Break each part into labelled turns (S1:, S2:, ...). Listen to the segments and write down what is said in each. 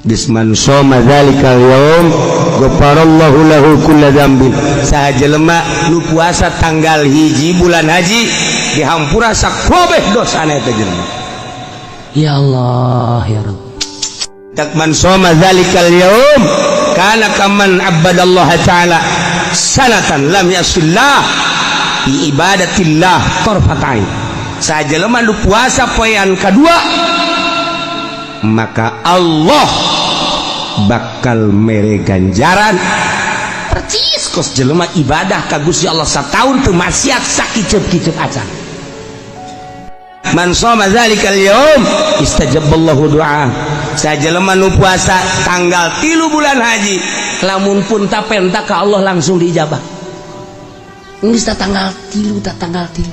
S1: Geus man shoma dzalikal yaum ghafarallahu lahu kulla dzambin. Saha jelema nu puasa tanggal 1 bulan haji dihampura sakabeh dosana eta jelema.
S2: Ya Allah ya Rabb.
S1: Tak man shoma dzalikal yaum kana kaman abadallaha ta'ala sanatan lam yasillah bi ibadatillah tarfatain. Saha jelema nu puasa poean kadua, maka Allah bakal mere ganjaran percis kos jelema ibadah ka Gusti Allah sataun teu maksiat sakiceup-kiceup acan. Man shoma dzalikal yaum istajaballahu du'a. Saha jelema nu puasa tanggal 3 bulan haji,
S2: lamun pun tapenta ka Allah langsung diijabah. Geus ta tanggal 3, ta tanggal 3,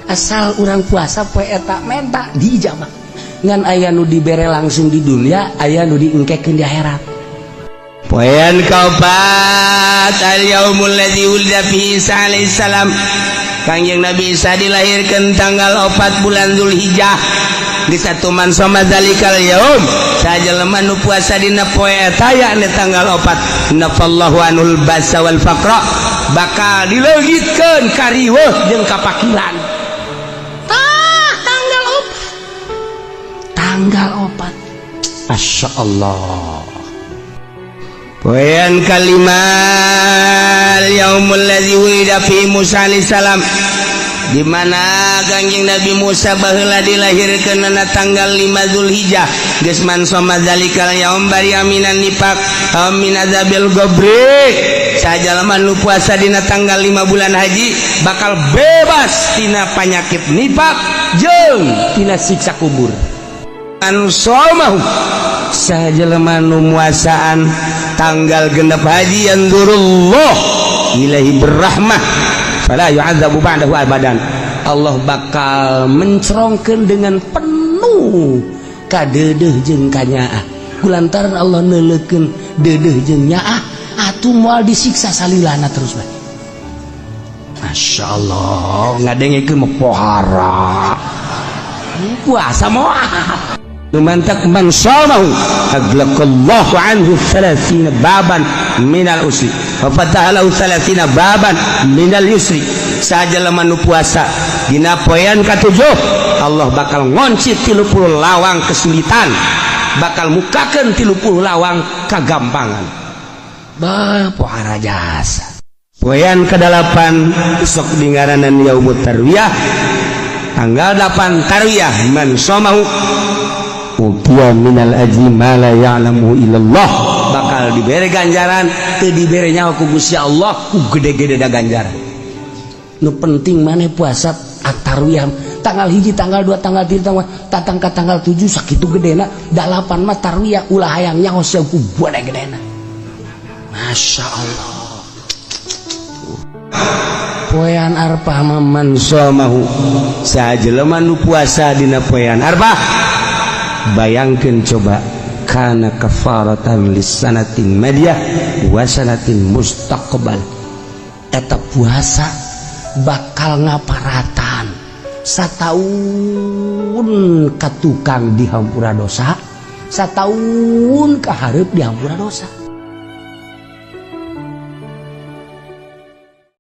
S2: asal urang puasa poe eta menta diijabah. Ngan aya nu dibere langsung di dunia, aya nu diengkekeun di akhirat.
S1: Poean kaopat, al yaumul ladzi wulida fihi Isa alaihi salam. Kangjeng Nabi Isa dilahirkan tanggal 4 bulan Zulhijjah. Di satu man shoma dzalikal yaum, saha jelema nu puasa dina poe eta yakni tanggal 4, nafallahu anul basa wal faqra, bakal dileungitkeun kariweuh jeung kapakiran.
S2: Tah, tanggal 4, tanggal 4.
S1: Masya Allah. Poean kalima, yaumul ladzi wulida fi Musa alaihi salam, di mana Kangjeng Nabi Musa baheula dilahirkeun na tanggal 5 Zulhijjah. Geus man shoma dzalikal yaum bari'a minan nifaq aw min adzabil qabri. Saha nu puasa dina tanggal 5 bulan haji bakal bebas tina penyakit nifak jeung tina siksa kubur. Anu shomahu, saha jelema nu muasaan tanggal 6 haji, yanzurullah ilaihi berrahmah fala yu'adzabu ba'dahu abadan.
S2: Allah bakal mencerongkeun dengan penuh kadeudeuh jeung kanyaah. Kulantaran Allah neuleukeun deudeuh jeung nyaah, atuh moal disiksa salilana terus bae.
S1: Masya Allah, ngadengekeun mah pohara
S2: puasa moal.
S1: Lumantak man shamahu aglaqallahu anhu 30 baban minal usri wa fataha lahu 30 baban minal yusri. Saha jelema nu puasa dina poean katujuh, Allah bakal ngonci 30 lawang kesulitan, bakal mukakeun 30 lawang kagampangan.
S2: Bah, pohara jasa.
S1: Poean kedalapan sok dingaranan yaumut tarwiyah, tanggal 8 tarwiyah, man shamahu utiya minal ajri ma la ya'lamu illallah, bakal dibere ganjaran teu dibere nyaho ku Gusti Allah ku gede-gede da ganjaran.
S2: Nu penting maneh puasa at-tarwiyah tanggal 1, tanggal 2, tanggal 3, tanggal tatang ka tanggal 7 sakitu gedena. 8 mah tarwiyah, ulah hayang nyaho sia ku gede gedena. Masya Allah.
S1: Poean arpah mah, man shamahu, saha jelema nu puasa dina poean arpah, bayangkeun coba, kana kafaratan lisanatin madiyah wa sanatin mustaqbal.
S2: Eta puasa bakal ngaparatan sataun ka tukang dihampura dosa, sataun kahareup dihampura dosa.